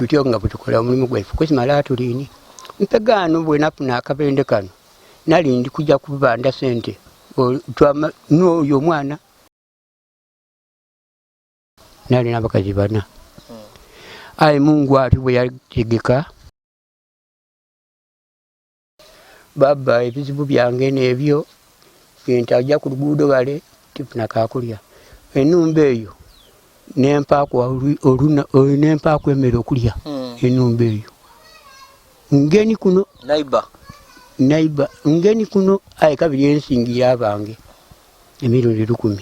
Tutyo nga bwetukola omulimu gwaife kuzimala atulini. Mpegaano bwenafuna akabende kano nali ndi kuja kubanda sente n'oyo omwana nali n'abakazi bana. Aye Mungu ati bwe yategeka baba ebizibu byange n'ebyo ntaja ku luguudo ghale tifuna kakulya. Enhumba eyo nempaaku nempaaku emmere okulya enhumba eyo. Ngeni kuno naiba naiba ngeni kuno aye kabiri ensingira abange emirundi 1000.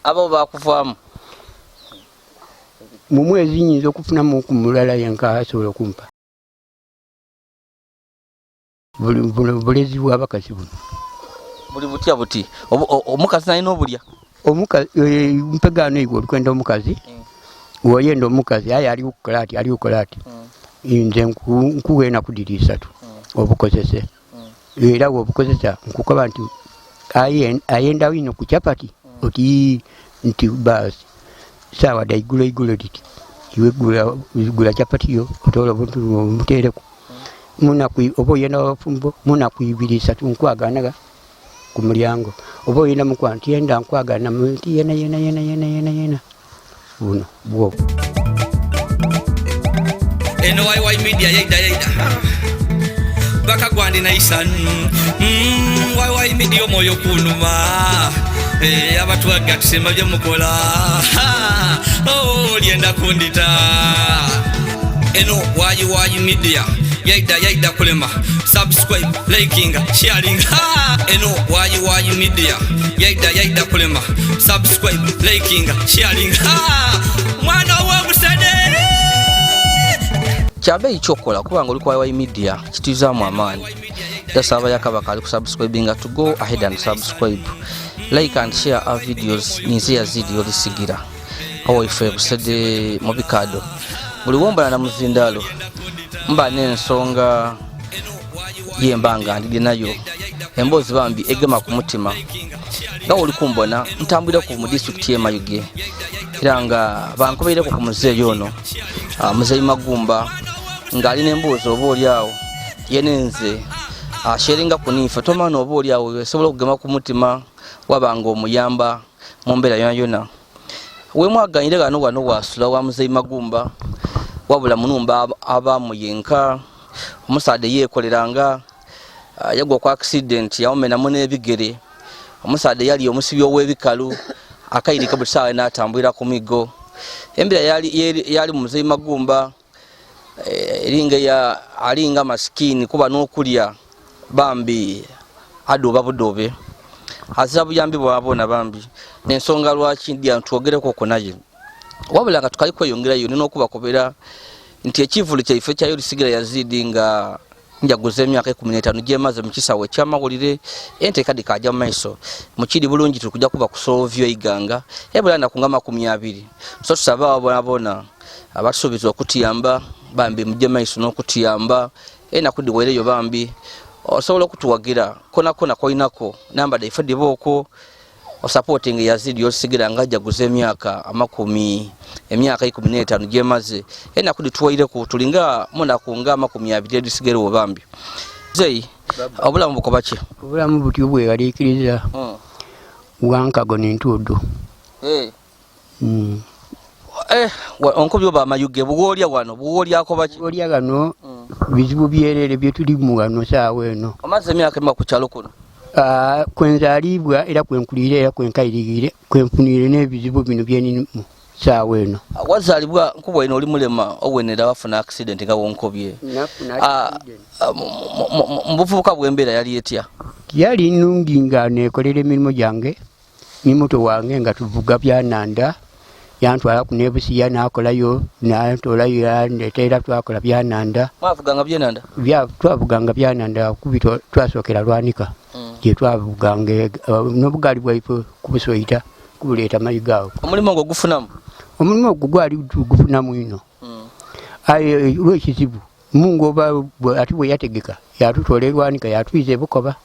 Abo bakuvaamu mu mwezi nyinza okufunamu ku mulala yenka asobola okumpa. Bulezi bw'abakazi buno buli butya buti omukazi nalina obulya mpegaano iwe olikwenda omukazi woyenda omukazi aye ali kukola ati ali kukola ati nze nkuwa enaku dhiri isatu obukozese era wobukozesa nkukoba nti ayenda ino ku chapati oti nti basi saawa dha igulo igulo dhiti iwe gula chapati yo otola obuntu omuteereku munaku oba oyenda wafumbo munaku ibiri isatu nkwaganaga ku mulyango oba oyenda mukwa nti yenda nkwagana nti yena yena yena yena yena yena buno bwobu. Eno YY Media yaida yaida bakagwandi naisa YY Media omwoyo kunuma abatwaga tusema bye mukola lyenda kundita. Eno YY Media yaida yaida kulema subscribe, liking, sharing. Eno YY Media yaida yaida kulema subscribe, liking, sharing. Mwana wa busade kyabe kyokola kubanga oli ku YY Media kituzaamu amaanyi. Jasaba yakabaka ali kusubscribinga to go ahead and subscribe, like and share our videos. Ninze Yazidi olisigira awo ife busede mu bikado buli wombala na muzindalo mba n'ensonga yembanga ndidde nayo emboozi bambi egema ku mutima nga oli kumbona ntambulirako mu disitulikiti y'e Mayuge era nga bankobeireko ku muzeeyi ono muzeeyi Magumba ng'alina emboozi oba oli awo yenenze asharinga ku niife tomana oba oli awo esobola okugema ku mutima wabanga omuyamba mu mbeera yona yona. Wemwaganyire gano wano wasula wa muzeeyi Magumba wabula munumba abaamu yenka omusaadde yeekoleranga yagwa ku accident yamumenamu n'ebigere. Omusaadde yali omusibi ow'ebikalu akayirika buli ssaawa n'atambulira ku miggo. Embeera yali mu muzeeyi Magumba eringa ya alinga masikini kuba n'okulya bambi adoba budobe azira buyambi bwabona bambi n'ensonga lwaki ndya ntwogereko ko naye wabula nga tukali kweyongerayo nina okubakobera nti ekivulu kyaife kya Yolisigira Yazidi nga njaguza emyaka 15 gyemaze mu kisawo ekyamawulire enteeka dikajja mu maiso mukiri bulungi tuli kujja kuba kusoovyo iganga ebula naku nga 20 so tusaba abo bonabona abatusuubiza okutuyamba bambi mujje maiso n'okutuyamba enaku diwereyo bambi osobola okutuwagira kona kona kolinako namba daife dibooko osupporting Yazidi Yolisigira nga ajaguza emyaka amakumi emyaka 15 gyemaze enaku dituwaireku tulinga munaku nga 20 edisigerewo bambi. Zeyi obulamu bukoba ki? Obulamu butyo bweyaliikiriza wankago n'entuudo. Onkubi oba amayuge buwoolya wano buwoolyako baki? Buwoolya wano bizibu byerere bye tulimu wano saawa eno. Omaze emyaka emeka ku kyalo kuno? Kwenzaalibwa era kwenkuliire era kwenkaiririire kwenfuniire n'ebizibu bino byenirimu saawa eno. Wazaalibwa nkuba eno oli mulema owenera wafuna accident nga wonkobye. Mu buvubuka bw'embeera yali etya? Yali nnungi nga neekolera emirimu gyange ni muto wange nga tuvuga byananda yantwala ku nebusiya nakolayo nantolayo yandeeta era twakola byananda. Mwavuganga byananda? Twavuganga byananda kubi twasookera Lwanika gye twavuganga n'obugaali bwaife kubusoita kubuleeta Mayuge awo. Omulimu ogwo gufunamu? Omulimu ogwo gwali gufunamu ino aye olw'ekizibu Mungu oba ati bwe yategeka yatutoola e Lwanika yatwiza e Bukoba.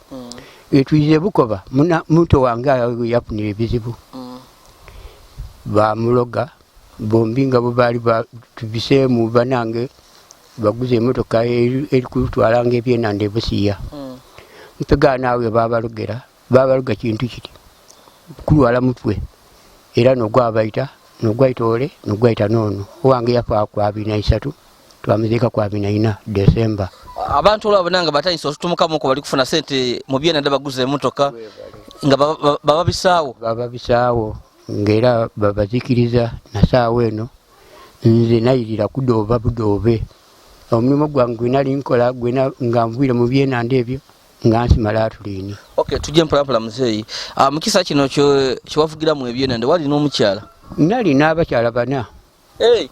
Etwiza e Bukoba muto wange yafunira ebizibu bamuloga bombi nga bwe baali tubiseemu banange. Baguze emotoka eri kutwalanga ebyenanda ebusiya. Mpegaana awo babalogera, babaloga kintu kiti kulwala mutwe, era nogwabaita, nogwaita ole, nogwaita nono. Owange yafa ku 23, twamuziika ku 24 Desemba. Abantu olwabo nanga batayinza otutumukamuko bali kufuna sente mu byenanda, baguze emotoka nga baba bisaawo. Baba bisaawo, ngaera babazikiriza. Na saawa eno nze nayirira kudooba budoobe. Omulimu gwange gwenali nkola gwena nga nvwire mu byenanda ebyo nga nsima laatuliini. Okay, tujje mpolampola muzeeyi. Mu kisa kino kyewavugiramu ebyenanda, wali n'omukyala? Nali n'abakyala bana. Hey.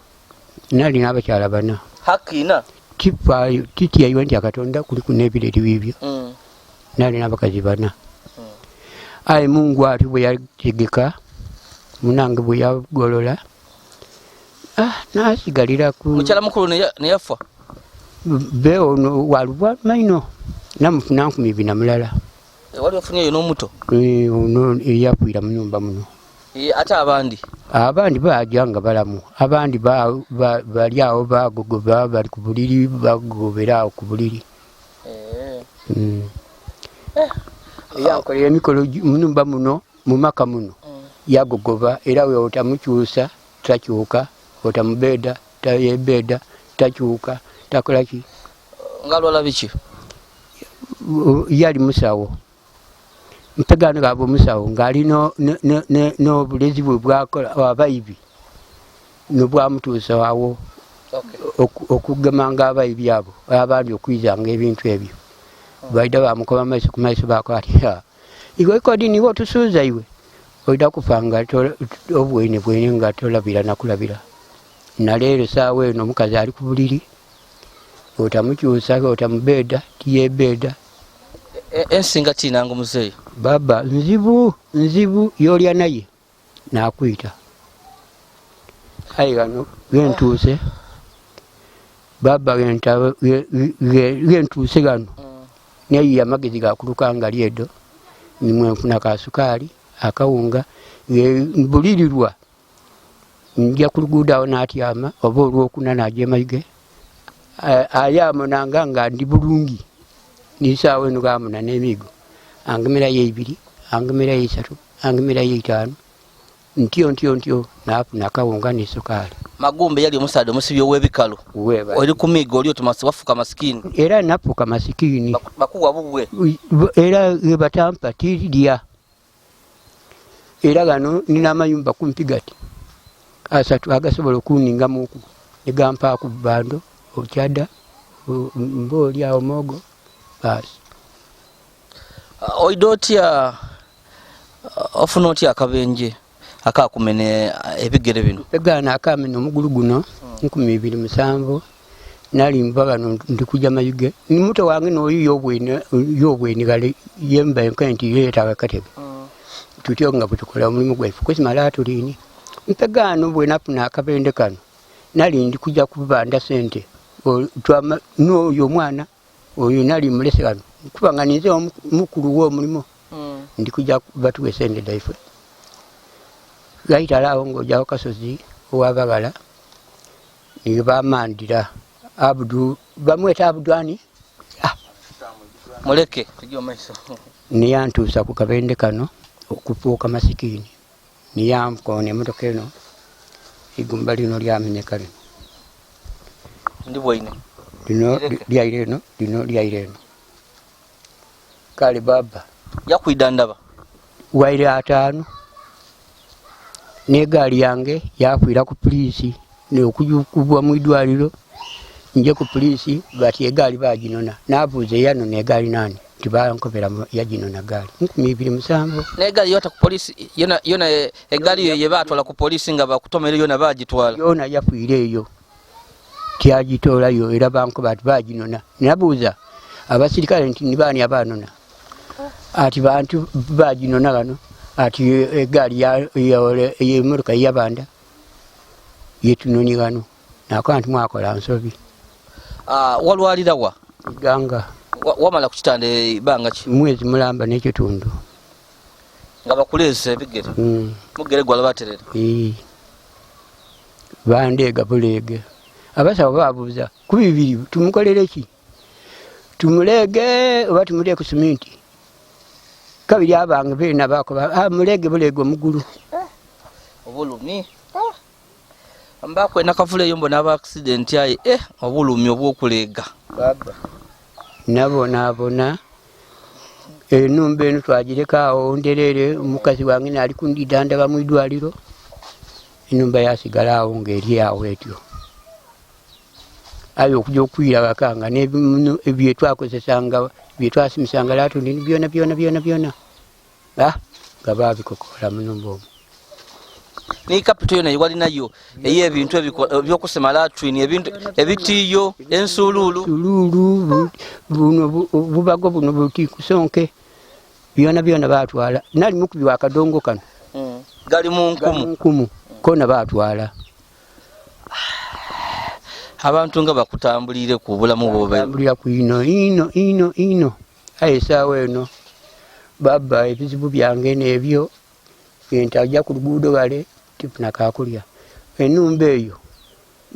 Nali n'abakyala bana. Hakina Kifaayo kityayiwa nti Akatonda kuliku n'ebireri bibyo. Nali n'abakazi bana. Aye Mungu ati bwe yategeka, munange bwe yagolola, nasigalira ku Mukyala mukulu neyafa? Be ono walubwa maino, namufuna 2001. Wali ofunyeyo n'omuto? Ono eyafiira mu nyumba muno. Ate abandi? Abandi baja nga balamu, abandi bali awo bagogoba, bali ku buliri, bagobera awo ku buliri. Eyankolera emikolo mu nyumba muno, mu maka muno, yagogoba, era we otamukyusa takyuka, otamubeda tayebeda, takyuka, takola ki. Nga lwala biki? Yali musawo. Mpegano gaba omusawo ng'ali n'obulezi bwe bwakola abayibi nobwamutuusa awo. Okugemanga abayibi abo abandi okwizanga ebintu ebyo. Baida bamukoba maiso ku maiso, bakoba ati, "Ha, iwe kodi niwe otusuuza, iwe oida kufa nga obwene bwene nga tolabira nakulabira." Naleero saawa eno omukazi ali ku buliri, otamukyusa, otamubeda tiyebeda. Ensinga kinanga muzeeyi? Baba nzibu, nzibu, yolya naye nakwita. Aye gano gentuuse baba, gentuuse gano naye amagezi gakuluka nga lyedo nimwenfuna ka sukaali, akawunga, mbulirirwa nja ku luguudo awo natyama, oba olwokuna naja emaige. Aye amonanga nga ndi bulungi, nisaawa eno gamona n'emigo, angemerayo 2, angemerayo 3, angemerayo 5, ntyo ntyo ntyo nafuna akawunga n'esukaali. Magumbe yali omusaadde omusibi ow'ebikalu. Weba. Oli ku miigo oli oti wafuuka masikini. Era nafuuka masikini. Bakuwa bubwe. Era webatampa tirya. Era gano nina amayumba kumpi gati 3 agasobola okuningamuku negampaaku bando okyada mba oli awo mogo baasi. Oida otya, ofuna otya akabenje akakumena ebigere bino? Egaana akamena omugulu guno 2007, nali nva bano ndi kuja Mayuge ni muto wange noyo yobwene yobwene gale yemba enke nti yeetaaga katebe. Tutyo nga bwetukola omulimu gwaife kuzimala atulini. Mpegaano bwe nafuna akabende kano, nali ndi kuja kubanda sente n'oyo omwana oyo nali mulese wano, kubanga ninze mukulu w'omulimu. Ndi kuja batuwa esente daife, gaitala awo ng'ojawo kasozi owabagala niyo bamandira Abudu, bamweta Abudu ani? Muleke tujje omaiso. Niyantuusa ku kabende kano okufuuka masikini, niyankoona emotoka eno, igumba lino lyamenyeka lino. Ndi bwaine. Lino Lireke. Lyaire eno, lino lyaire eno. Kale baba. Yakwida ndaba. Waire 50 n'egaali yange yafiira ku puliisi, okubwa mu idwaliro nje ku puliisi bati egaali baginona. Nabuuza eyanona egaali nani, nti bankobera yaginona gaali 2007. N'egaali yota ku polisi yona yona, egaali yo ye batwala ku polisi nga bakutomere yona bagitwala. Yona yafiire eyo, tyagitoolayo, era bankoba ati baginona. Nabuuza abasirikale nti nibaani abanona, ati bantu baginona bano, ati egaali emotoka yabanda yetunoni wano. Nakoba nti mwakola nsobi. Walwalira wa? Iganga. Wamala ku kitanda ebbanga ki? Mwezi mulamba n'ekitundu. Nga bakuleese ebigere? Mugere gwala baterera? Bandeega buleege. Abasawo babuuza ku bibiri tumukolere ki, tumuleege oba tumuteeke ku siminti? Kabiri abange beena bakoba, ah, muleege buleege omugulu. Obulumi mbakwena kavula eyo mbona aba accident aye obulumi obwokuleega. Baba nabonaabona enumba eno twagireka awo nderere, omukazi wange naali kundidandaba mu idwaliro, enumba yasigala awo ng'eri awo etyo. Aye okuja okwira waka nga byetwakozesanga byetwasimisanga latuni byona byona byona byona nga babikokola mu numba omwo. Ni kapito yona yewali nayo ey'ebintu ebyokusima latrini, ebintu ebitiyo, ensululu sululu buno bubago buno buti kusonke byona byona batwala. Nali mukubi wa kadongo kano gali mu nkumu, nkumu kona batwala. Abantu nga bakutambulire ku bulamu bwobe tambulira ku ino ino ino ino. Aye esaawa eno baba ebizibu byange n'ebyo ntajja ku luguudo ghale tifuna kakulya. Enumba eyo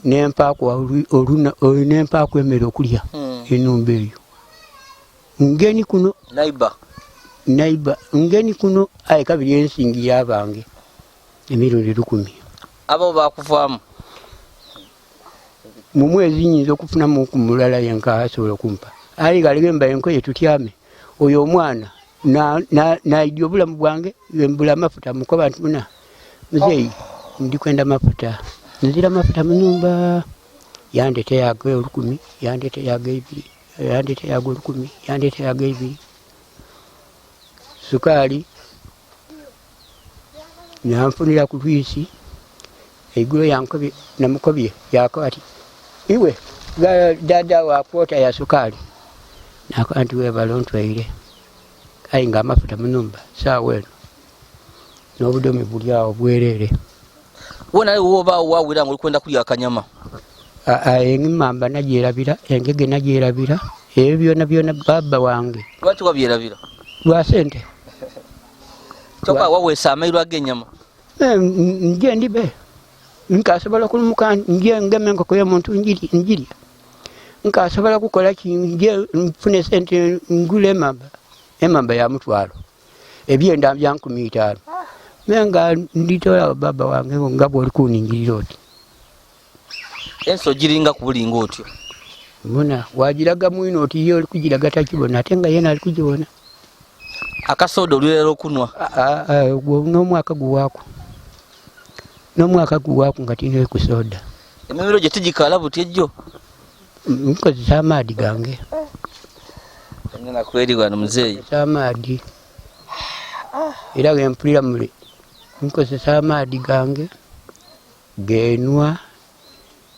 nempaaku nempaaku emmere okulya. Enumba eyo ngeni kuno naiba naiba ngeni kuno. Aye kabiri ensingi yabange emirundi 1000. Abo bakuvaamu mu mwezi nyinza okufunamu ku mulala yenka asobola okumpa. Aye ghaligho emba enkoye tutyame oyo omwana naidya obulamu bwange mbula amafuta mukoba nti muna muzeeyi ndikwenda mafuta, nzira mafuta mu nyumba. Yandeta yago 1000, yandeta yago 2, yandeta yago 1000, yandeta yago 2. Sukaali nanfunira ku lwisi eigulo yankobye namukobye yakoba ati iwe dada wa kwota ya sukaali. Nakoba nti webale ontwaire, aye nga amafuta mu numba saawa eno n'obudomi buli awo bwerere. Wona woba wawira nga olikwenda kulya akanyama? Emamba nagyerabira, engege nagyerabira, ebyo byona byona baba wange. Lwaki wabyerabira? Lwa sente. Kyoka waweesa amairu ag'enyama. Nje ndibe nkasobola okulumuka nje ngeme enkoko y'omuntu njirya. Nkasobola kukola ki nje nfune sente ngule emamba, emamba ya 500, ebyenda bya 5,000. Naye nga nditola baba wange nga bw'oli kuningirira oti. Ensi ogiringa kubulinga otyo? Mbona wagiraga mwino oti ye oli kugiraga takibona, ate nga yena ali kugibona. Akasoda olirera okunwa? N'omwaka guwaaku, n'omwaka guwaaku nga tinywere ku soda. Emimiro gye tigikala buti ejjo? Nkozesa amaadi gange. Nakweri wano muzeeyi. Amaadi era gempulira mule nkozesa amaadi gange genwa,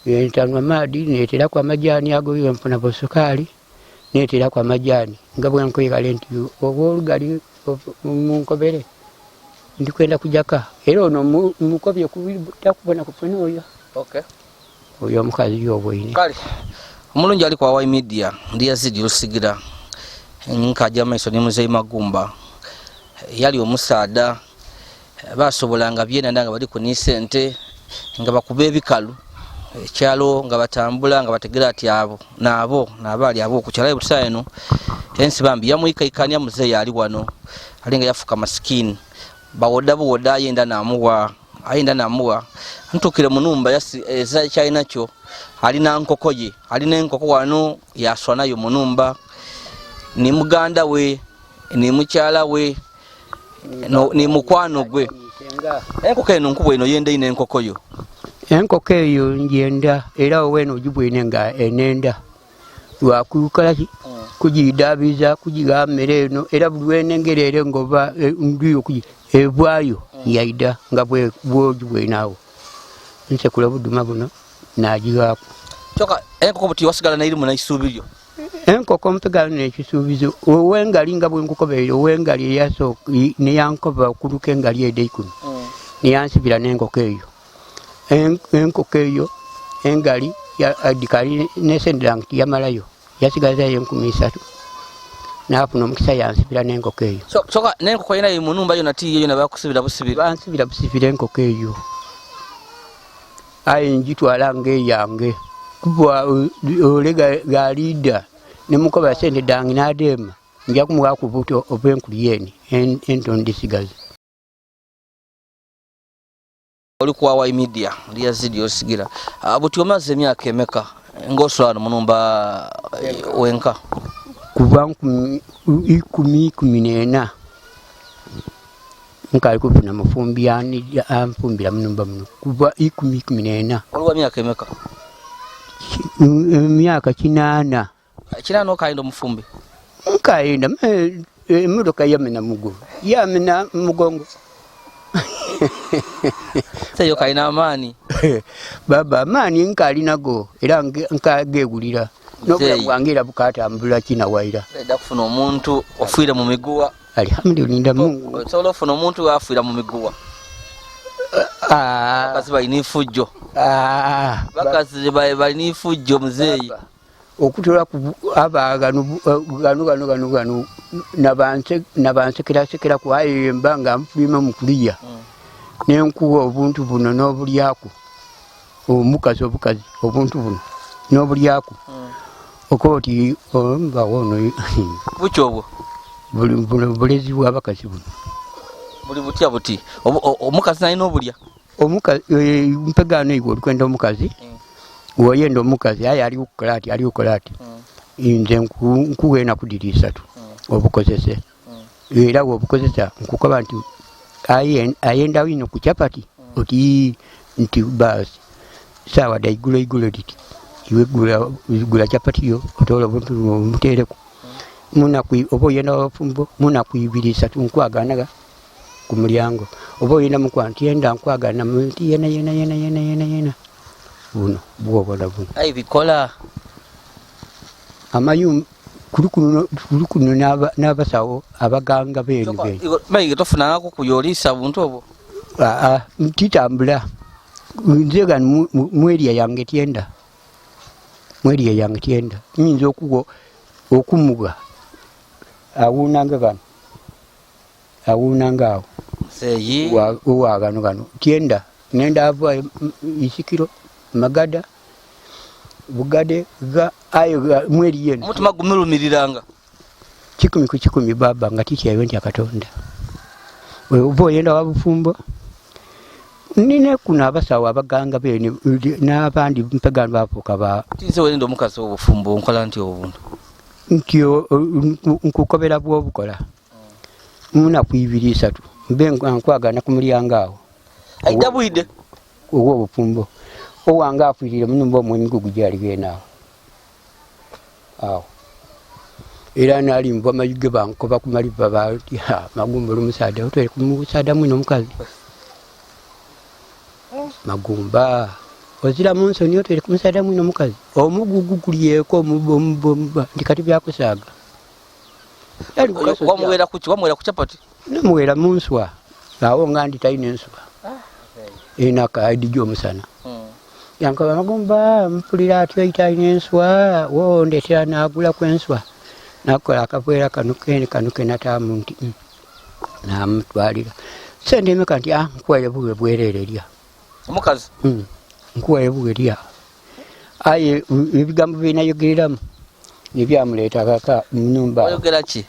gentanwa amaadi neteraku amajani ago genfuna busukaali neteraku amajani nga bwenkwegala nti oba olugali munkobere ndikwenda kujaka. Era ono mukobye takubona kufuna oyo. Oyo omukazi yobwoine. Kale omulungi ali kwa Y Media ndi Yazidi Lusigira nkaja maiso ni muzeeyi Magumba. Yali omusaada basobolanga byenanda nga bali ku sente nga bakuba ebikalu ekyalo nga batambula nga bategera ati abo naabo nabaali abo okukyala. Busa eno ensi bambi yamwikaikania muzeeyi ali wano alinga yafuka masikini bawoda buwoda ayenda namuwa ayenda namuwa. Ntukire mu numba kyalina kyo alina nkoko ye, alina enkoko wano yaswa nayo mu numba, ni muganda we ni mukyala we ni mukwano gwe. Enkoko eno nkubu eno yenda ino enkoko yo. Enkoko eyo njenda era wena ogibwine nga enenda lwakukolaki kugidabiza kugiga mmere eno era buli lwenengera ere ngoba nduyo evaayo yaida nga bwogibwine awo nsekula obuduma buno nagigaaku. Kyoka enkoko buti wasigala nairimu naisuubi lyo? Enkoko mpegano nekisuubizo owengali nga bwenkukobeire owengali eyasooka neyankoba okuluka engali edo 10 neyansibira n'enkoko eyo. Enkoko eyo engali dikali nesente zange tiyamalayo, yasigazayo 3,000 nafuna omukisa yansibira n'enkoko eyo. Soka n'enkoko yena mu numba yona tiyo yona bakusibira busibira? Bansibira busibira enkoko eyo, aye njitwala ng'eyange. Kuba ole ghalida nemukoba sente dhange n'adheema, nja kumughaku obuto obw'enkulu yeene ento ndhisigaze. Oli ku YY Media, ndi Yazidi Osigira. Buti omaze emyaka emeka ng'osula wano mu numba wenka? Kuva 14 nkaali kufuna mufumbi anfumbira mu numba muno, kuva 14. Oli wa myaka emeka? Emyaka 80. 80 okayenda omufumbi? Nkayenda, emotoka yamena mugulu, yamena mugongo. Seyo kalina amaani. Baba, amaani nkalinago era nkagegulira. N'obulamu bwange era bukatambula kinawaira. Eda kufuna omuntu ofiire mu miguwa. Alhamdulillah Mungu. Osobola ofuna omuntu afiira mu miguwa. Bakazi balina efujjo. Bakazi balina efujjo muzeeyi. Okutola ku aba gano gano gano gano gano nabansekerasekera ku aye mba nga nfuluma mu kuliya. Nenkuwa obuntu buno n'obulyaku. Omukazi obukazi obuntu buno n'obulyaku. Okooti mba wono. Buki obwo? Bulezi bw'abakazi buno. Buli butya buti? Omukazi nalina obulya? Omukazi mpegano iwe olikwenda omukazi. Woyenda omukazi aye ali kukola ati, ali kukola ati. Nze nkuwa enaku dhiri isatu obukozese. Era bw'obukozesa nkukoba nti ayenda inho ku chapati oti nti baasi saawa dha igulo igulo dhiti iwe gula chapati yo otoole obuntu buno omuteereku. Munaku oba oyenda abafumbo munaku ibiri isatu nkwaganaga ku mulyango. Oba oyenda mukwano tiyenda nkwagana nti yena yena yena yena yena yena. Buno bw'obona buno. Aye bikola. Amayumba kuli kuno n'abasawo abaganga beenu beenu. Mayiga tofunangako kuyoliisa buntu obwo? Aa, titambula. Nze gano mu area yange tyenda. Mu area yange tyenda. Nyinza okuwa okumugha awuunanga gano. Awuunanga awo. Muzeeyi. Owa gano gano tyenda. Nenda ava Isikiro, Magada, Bugade, ga aye mu area eno. Omutima gumulumiriranga. 100 ku 100 baba nga tikyayo ntya Katonda. Oba oyenda wa bufumbo. Nina kuno abasawo abaganga beene n'abandi mpegano bafuuka ba. Tinze wenda omukazi obufumbo nkola nti obuntu. Nti nkukobera bw'obukola. Munaku ibiri isatu mbe nkwagana ku mulyango awo. Aida bwide. Ow'obufumbo. Owange afiirire mu nyumba omwo emigugu gyali gene awo. Awo. Era nali nva mayuge bankoba ku maliva bati magumba oli musaadha otwere ku musaadha mwine omukazi. Magumba ozira mu nsoni otwere ku musaadha mwine omukazi. Omugugu gulyeko omuba nti kati byakusaaga. Wamuwera kuki? Wamuwera ku chapati? Namuwera mu nswa. Awo nga ndi talina enswa. Enaka edija omusana. Yankoba magumba mpulira atyo italina enswa wo ndetera nagula ku enswa. Nakola akaveera kano kene kano ke nataamu nti namutwalira. Sente emeka nti nkuwaire buwe bwerere lya. Omukazi? Nkuwaire buwe lya. Aye ebigambo bye nayogereramu nebyamuleeta kaka mu nyumba. Oyogera ki?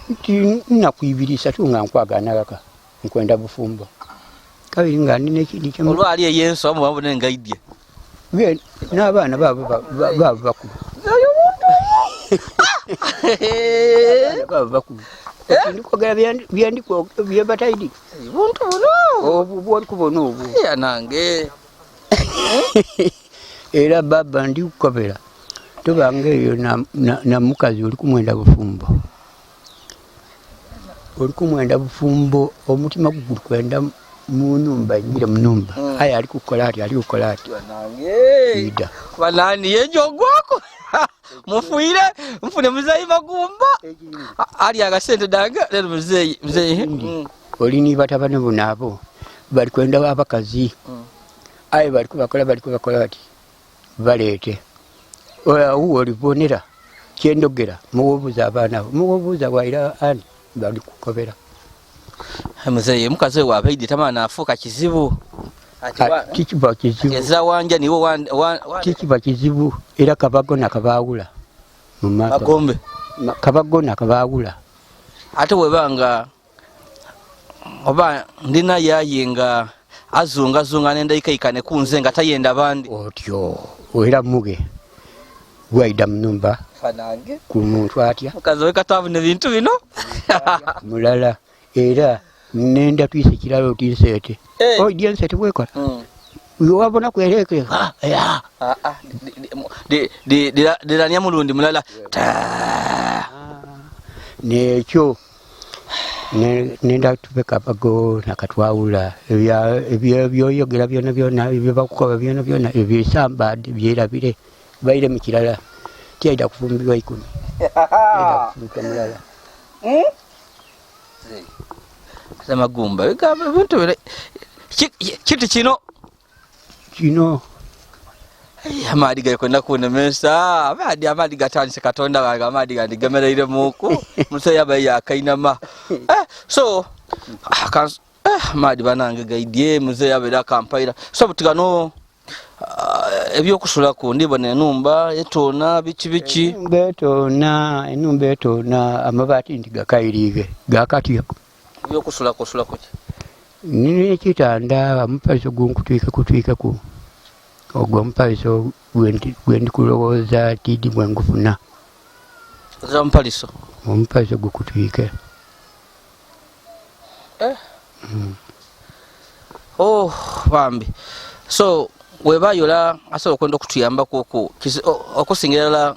Nti nnaku ibiri isatu nga nkwagana kaka nkwenda bufumbo. Kabiri nga ndina ekindi kye Olwali ey'enswa muba mubone nga idye. N'abaana baabo bakulu. Abaana baabo bakulu. Ndikwogera bye bataidi. Buntu buno. Obwo bw'oli kubona obwo. Ya nange. Era baba ndi kukobera tobanga eyo na mukazi oli kumwenda bufumbo. Oli kumwenda bufumbo omutima guguli kwenda mu nyumba ingire mu nyumba. Aye ali kukola ati ali kukola ati. Banange. Ida. Banani yejo gwako. Mufuire mfune muzeeyi Magumba. Ali agasente dange lero muzeeyi muzeeyi. Oli ni batabani buno abo bali kwenda abakazi. Aye bali kubakola bali kubakola bati baleete. Awo olibonera kyendogera muwobuuza abaana abo muwobuuza waira ani bali kukobera. Muzeeyi mukazi we wabaidye tamala nafuuka kizibu. Tikiba kizibu. Eza wanja niwe Tikiba kizibu era kabagona kabaawula mu maaso. Magombe. Kabagona kabaawula. Ate webanga oba ndina yaye nga azungazunga nendaikaikane kunze nga tayenda bandi. Otyo era muge gwaida mu nyumba Fanange ku muntu atya mukazi we katavuna ebintu bino mulala era nenda twise kiralo tinsete. Eh. Oidye ensete bwekola wabona kwereke. Dirania mulundi mulala. Nekyo nenda tupe kabago nakatwawula ebyoyogera byona byona ebyebakukoba byona byona ebyesamba byerabire baire mu kirala tyaida kufumbirwa 10 aida kufumbirwa mulala. Amagumba ebintu kintu kino kino amaadi gali kwenda kunemesa amaadi gatandise Katonda wange amaadi gandigemereire muku museya abaye yakainama. So amaadi banange gaidye muzeya abeera akampaira. So butigano ebyokusulaku ndibona enumba etona biki biki enumba etona amabaati nti gakairiige gakatya. Ebyokusulaku osulaku ki? Nina ekitanda omupaliso gunkutwike kutwikeku ogwo omupaliso gwendi kulowooza tidi bwengufuna. Ozira mupaliso? Omupaliso gukutwike. Oh bambi. So webayola asobola okwenda okutuyambako okusingira ddala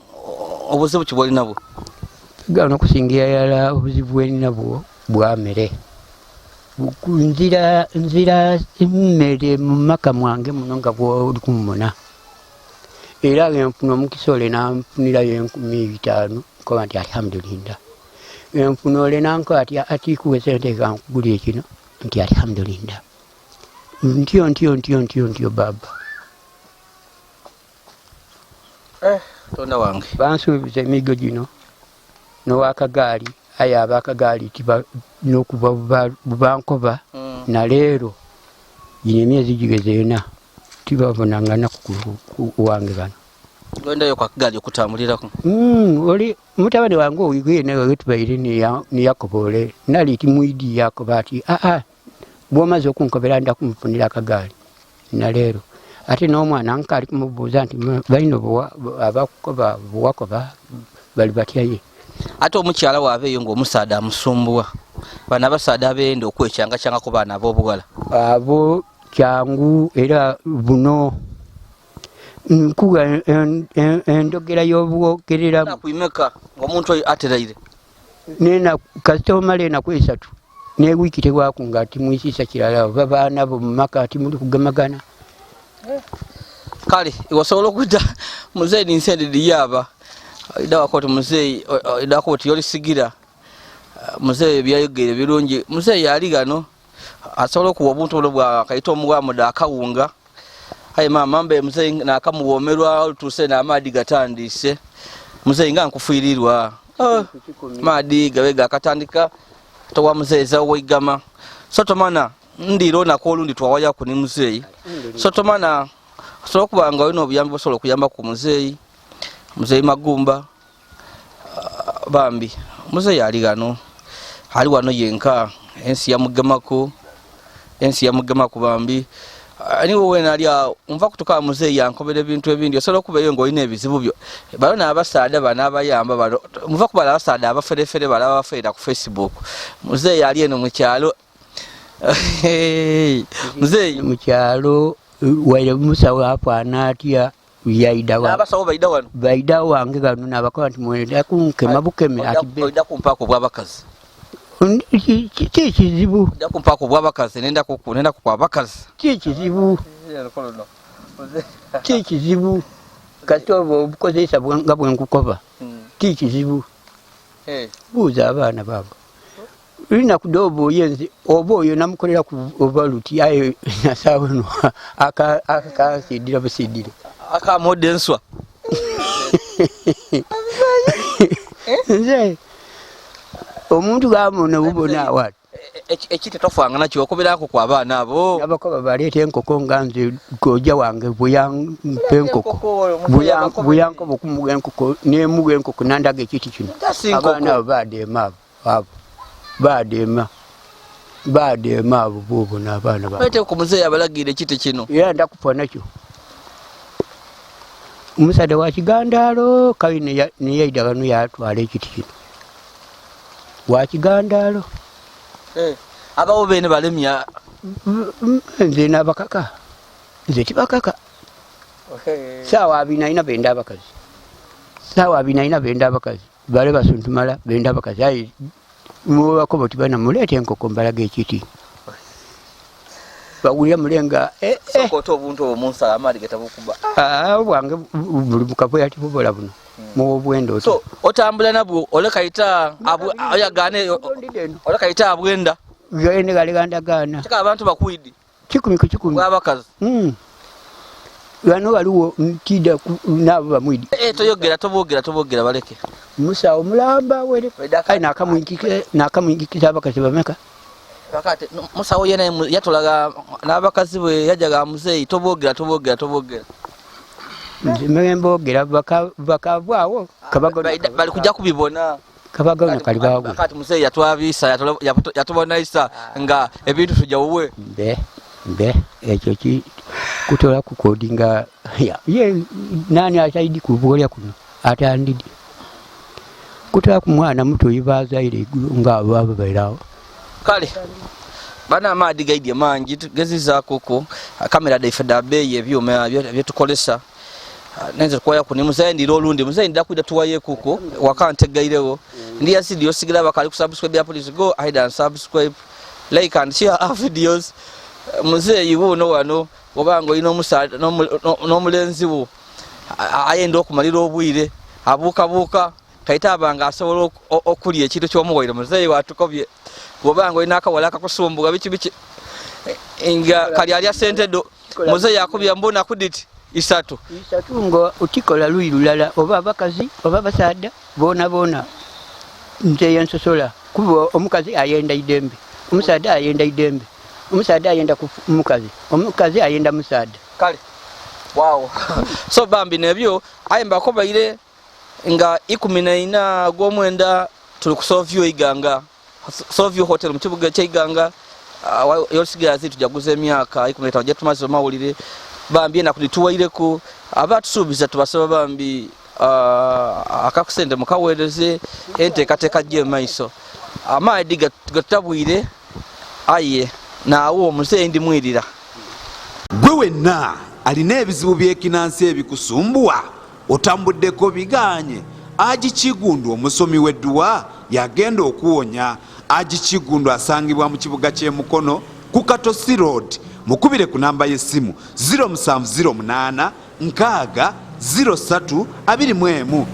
obuzibu ki bw'olina bwo? Gano okusingira ddala obuzibu bw'olina bwo bwa mmere. Nzira mmere mu maka mwange muno nga bw'oli kummona. Era nfuna omukisa ole nanfunirayo 5,000 nkoba nti alhamdulillah. Nfuna ole nankoba ati atikuwe sente kankugulire kino nti alhamdulillah. Ntyo ntyo ntyo ntyo ntyo baba. Tonda wange. Bansuubiza emigo gino n'owakagaali aye abakagaali n'okuva bubankoba na leero gino emyezi gigeze ena tibabonanga nnaku ku wange bano. Gwendayo kwa kagaali okutambulirako? Oli mutabani wange oyo yena wetubaire niyakoba ole nali timwidi yakoba ati aa bw'omaze okunkobera nda kumufunira akagaali na leero. Ate n'omwana nkaali kumubuuza nti balina abakukoba buwakoba bali batya ye. Ate omukyala waabeeyo ng'omusaadha amusumbuwa bano abasaadha abenda okwecyangacyangako baana ab'obuwala abo kyangu era buno nkuwa endogera y'obwogereramu. Nakuimeka ng'omuntu oyo ateraire nena kasita omala enaku 3 n'ewiiki tewaku nga timwisiisa kirala oba baana bo mu maka timuli kugemagana. Kale iwe osobola okudda muzeeyi ninsende diyaba idawako oti muzeeyi idako oti yolisigira muzeeyi byayogere birungi. Muzeeyi ali gano asobola okuwa obuntu buno bwa kaita omuwamuda akawunga. Aye maama mbe muzeeyi nakamuwomerwa olutuuse n'amaadi gatandise. Muzeeyi nga nkufiirirwa maadi gabe gakatandika towa muzeeyi zaweigama. So tomana ndiro nako olundi twawayaku ni muzeeyi. So tomana osobola okuba nga olina obuyambi busobola okuyamba ku muzeeyi muzeeyi Magumba. Bambi muzeeyi ali gano ali wano yenka ensi yamugemako ensi yamugemako bambi. Niwe wena ali awo nva kutuka muzeeyi yankobera ebintu ebindi. Osobola okuba eyo ng'olina ebizibu byo bano n'abasaadha bano abayamba bano muva kubala abasaadha abaferefere bala abafeera ku Facebook. Muzeeyi ali eno mu kyalo. Muzeeyi mu kyalo waire musawo afaana atya yaida n'abasawo baida wano baida wange gano n'abakoba nti mwenda kunkema bukeme ati oida kumpaako obwabakazi. Ki ekizibu? Oida kumpaako obwabakazi nenda ku abakazi. Ki ekizibu? Ki ekizibu? Kasita oba obukozesa nga bwenkukoba ki kizibu? Buuza abaana baabo lina kudoba oyenze oba oyo namukolera ku oba luti aye nasaawa eno akansidira busidire akamodde enswa. Nze omuntu gamona bubona awati. Ekiti tofanga nakyo okubirako ku abaana abo. Abakoba baleeta enkoko nga nze kojja wange bweyampa enkoko, bweyankoba okumuwa enkoko nemuwa enkoko nandaga ekiti kino. Abaana abo badeema, abo badeema, badeema abo bwobona abaana. Baleete ku muzeeyi abalagira ekiti kino. Era ndakufa nakyo omusaadha wa kigandaalo kale neyaida ghano yatwala ekiti kino wa kigandaalo. Abawo bene balemya. Nze nabakaka, nze tibakaka. Saawa 24 benda abakazi, saawa 24 benda abakazi, bale basuntumala benda abakazi. Aye mubakoba oti bana muleete enkoko mbalaga ekiti, bawulira mulenga. Sooka ote obuntu obwo munsala amaadi gatabukuba. Obwange buli mukavuyo ati bubola buno muwobwenda oti. So otambula nabwo olekaita oyagane olekaita abwenda. Gene gale gandagaana. Kika abantu bakwidi. 100 ku 100. Bwabakazi. Wano waliwo ntida nabo bamwidi. Toyogera, tobogera, tobogera baleke. Musawo mulamba were. Ai nakamwingikiza abakazi bameka. Bakate musawo yena yatolaga n'abakazi bwe yajaga muzeeyi tobogera, tobogera, tobogera. Nze mbogera bakavaawo. Bali kujja kubibona. Kabagona kali bawo. Kati muzeeyi yatwabisa, yatubonayisa nga ebintu tujawuwe. Mbe mbe ekyo ki kutola ku kodinga ye nani ataidi kubolya kuno atandidi kutola ku mwana muto yibazaire nga abo bairawo. Kale bana amaadi gaidye mangi tugezizaako kamera daife da beeyi ebyuma byetukolesa nenze tukwaya ku ni muzeeyi ndira olundi muzeeyi ndira kwida tuwaye kuko wakantegairewo ndi yazidi osigira bakali ku subscribe ya please go ahead and subscribe, like and share our videos. Muzeeyi wuuno wano obanga olina n'omulenzi wo ayenda okumalira obwire abuukabuuka kaita abanga asobola okulya ekintu ky'omuwaire. Muzeeyi watukobye bw'obanga olina akawala akakusumbuga biki biki nga kali alya sente do muzeeyi akubya mbuna kuditi 3 3 nga otikola luyi lulala oba abakazi oba abasaadha boona boona nze yensosola kuba omukazi ayenda idembe, omusaadha ayenda idembe, omusaadha ayenda ku mukazi, omukazi ayenda musaadha. Kale wow. So bambi nebyo aye mbakobaire nga 14 gw'omwenda tuli ku Soview Iganga, Soview Hotel mu kibuga eky'Iganga. Yolisigazi tujaguza emyaka 15 gyetumaze mawulire bambi enaku dituwaireku abatusuubiza tubasaba bambi akakusente mukaweereze enteekateeka gye maiso amaadi gatutabwire aye naawo omuzeeyi ndimwirira. Gwe wenna alina ebizibu by'ekinansi ebikusumbuwa otambuddeko biganye, Haji Kiggundu omusomi w'edduwa y'agenda okuwonya. Haji Kiggundu asangibwa mu kibuga ky'e Mukono ku Katosi Road. Mukubire ku namba y'essimu 0708 60 03 21.